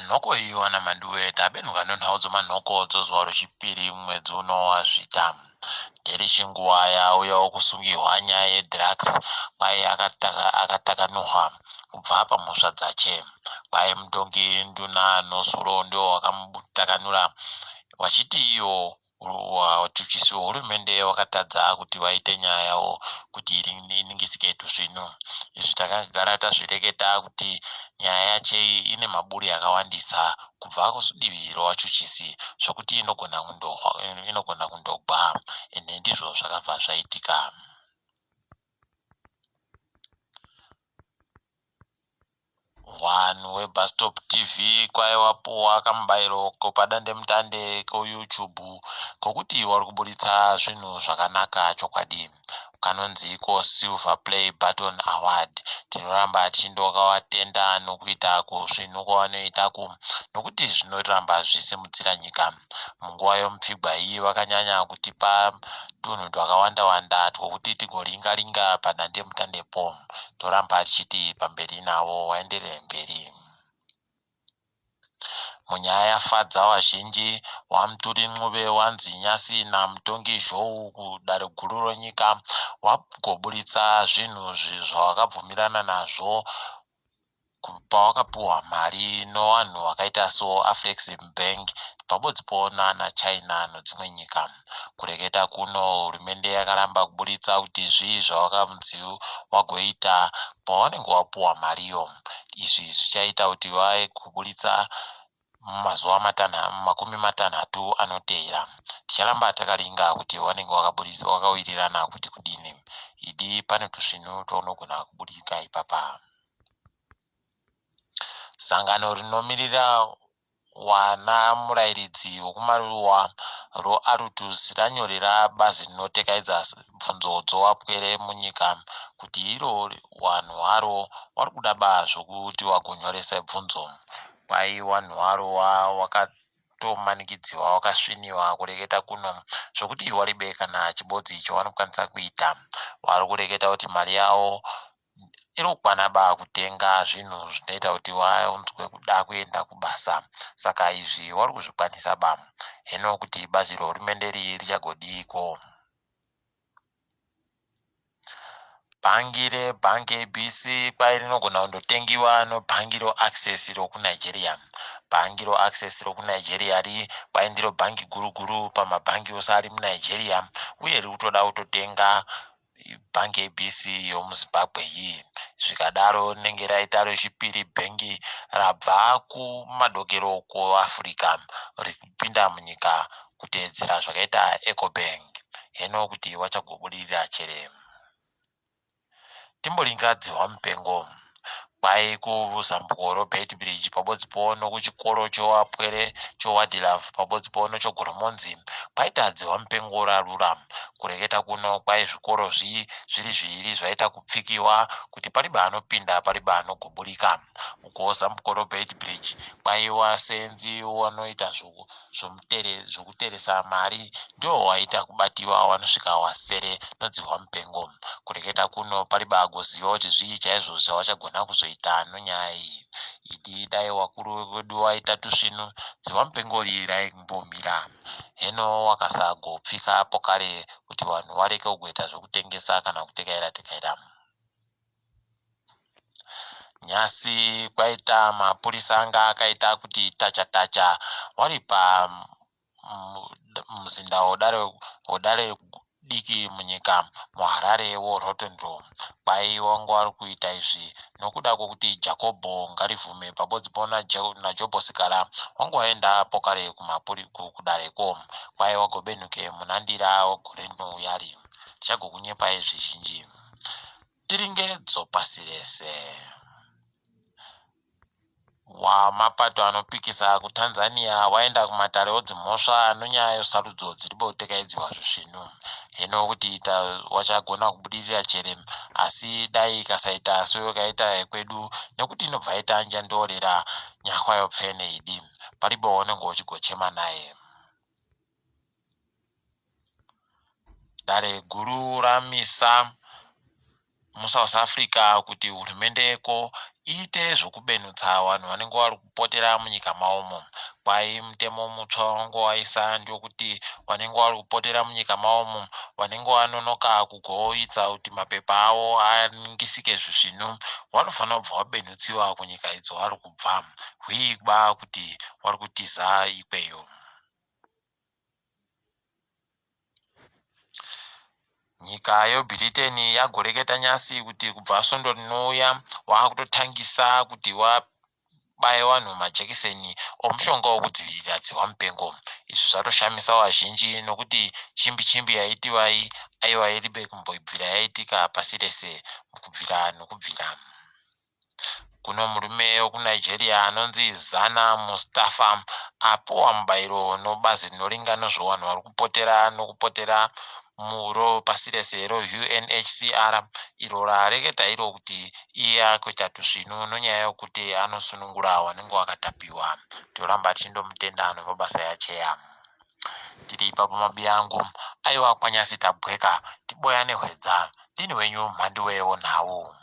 Panhoko iyi wana Manduwe tabenhuka nenhau dzomanhoko dzozuva rwechipiri mwedzi uno waZvita. Nderi chinguva yauyawo kusungihwa nyaya yedrugs kwaye akatakanuhwa kubva pamhosva dzache. Kwaye mutongi Nduna Nosuro ndiwo wakamutakanura wachiti iyo vachuchisi wehurumende wakatadza kuti vaite nyaya yavo kuti iningisike tusvinu. Izvi takagara tazvireketa kuti nyaya yacho iyi ine maburi akawandisa kubva kudivi revachuchisi zvokuti inogona kundogwa, ende ndizvo zvakabva zvaitika. Vanhu veBustop TV kwai wapuwa kamubairo kopadandemutande koYouTube kokuti wari kuburitsa zvinhu zvakanaka chokwadi. Kanonzi iko Silver Play Button Award. Tinoramba tichindovatenda nokuita kusvinu kwavanoita ku nokuti zvinoramba zvisimudzira nyika. Munguva yomupfigwa iyi vakanyanya kutipa tunhu twakawanda wanda twokuti tigoringa-ringa padandemutandepo. Toramba tichiti pamberi navo waenderere mberi. Munyaya yafadza vazhinji, waMutuli Ncube wanzi nyasi namutongi Zhou kudare guru renyika wagoburitsa zvinhu zvawakabvumirana nazvo pawakapiwa mari nevanhu vakaita soAfrexim Bank pabodzipo nana China nedzimwe nyika. Kureketa kuno hurumende yakaramba kuburitsa kuti zvii zvavakanzi wagoita pawanenge wapuwa mariyo. Izvi zvichaita kuti vagoburitsa mumazuva 30 anoteera. Ticharamba takaringa kuti vanenge vakawirirana kuti kudini. Idi pane tusvinu twaunogona kuburika ipapa. Sangano rinomirira wana murairidzi wekumaruwa roArtus ranyorera bazi rinotekaidza bvunzo dzowapwere munyika kuti iro vanhu haro vari kuda ba zvokuti vagonyorese bvunzo. Kwai vanhu haro wakatomanikidziwa wakasviniwa kureketa kuno zvokuti waribe kana chibodzi chavanokwanisa kuita. Vari kureketa kuti mari yavo iri kukwana ba kutenga zvinhu zvinoita kuti vanzwe kuda kuenda kubasa, saka izvi vari kuzvikwanisa ba. Heno kuti bazi rehurumende iri richagodiko. Bhangi reBank ABC kwai rinogona kundotengiwa nobhangi roAccess rokuNigeria. Bhangi roAccess rokuNigeria ri kwai ndiro bhangi guru guru pamabhangi ose ari muNigeria, uye riri kutoda kutotenga bhangi ABC yomuZimbabwe iyi. Zvikadaro rinenge raita rechipiri bhengi rabva kumadokero kuAfrica rikupinda munyika kuteedzera zvakaita Ecobank. Heno kuti vachagobudirira chere. Timboringa dzihwa mupengo. Kwai kuzambuko roBeitbridge pabodzipo nokuchikoro chowapwere choWadilove pabodzipo nochoGoromonzi kwaita dzihwa mupengo rarura. Kureketa kuno kwai zvikoro zviri zviiri zvaita kupfikiwa kuti paribe anopinda paribe anoguburika. Uko zambuko roBeitbridge kwai wasenzi wanoita zvokuteresa mari ndiwo waita kubatiwa wanosvika wasere nodzihwa mupengo. Kureketa kuno paribe agoziva kuti zvii chaizvo zvavachagona kuzoita nonyaya iyi. Idi dai wakuru wedu waita tusvinu dzihwa mupengo iri raimbomira. Heno wakasagopfika pokare kuti vanhu vareke kugoita zvokutengesa kana kutekaira tekaira. Nyasi kwaita mapurisa anga akaita kuti tacha tacha wari pamuzinda wedare diki munyika muHarare woRotten Row. Kwai wanga wari kuita izvi nokuda kwokuti Jacobho Ngarivhume pabodzipo naJobho Sikhala wanga waenda pokare kudareko. Kwai wagobenhuke munandira wegore rinouyari. Tichagokunyepai zvizhinji. Tiringe dzopasi rese. Wamapato anopikisa kuTanzania waenda kumatare odzimhosva nonyaya yesarudzo dziri botekaidziwa zvisvinu. Heno kuti wachagona kubudirira chere, asi dai ikasaita seyakaita yekwedu nekuti inobva yaita njandorera nyahwa yopfene idi. Paripo waunenge uchigochema naye. Dare guru ramisa muSouth Africa kuti hurumende yeko iite zvokubenutsa vanhu vanenge vari kupotera munyika mavomo. Kwai mutemo mutsva wange waisa ndewekuti vanenge vari kupotera munyika mavomo vanenge vanonoka kugoitsa kuti mapepa avo aningisike zvisvinu vanofanira kubva vabenutsiwa kunyika idzo vari kubva hwigwa kuti vari kutiza ikweyo. Nyika yeBritain yagoreketa nyasi kuti kubva svondo rinouya wakutotangisa kuti wabaye vanhu majekiseni omushonga wekudzivirira dzihwa mupengo. Izvi zvatoshamisa vazhinji nokuti chimbi chimbi yaitiwa iyi aiwa iribe kumbobvira yaitika pasi rese kubvira nokubvira. Kuno murume wekuNigeria anonzi Zana Mustafa apuwa mubayiro nobazi rinoringa nezvevanhu vari kupotera nokupotera muro pasi rese reUNHCR iro rareketa iro kuti iye akuita tusvinu nonyaya yokuti anosunungura vanenge vakatapiwa. Toramba tichindomutenda nemabasa yacheya. Tiri ipapo mabiya angu aiwa kwanyasi tabweka tiboya nehwedza ndini wenyu mhanduwe wonhau.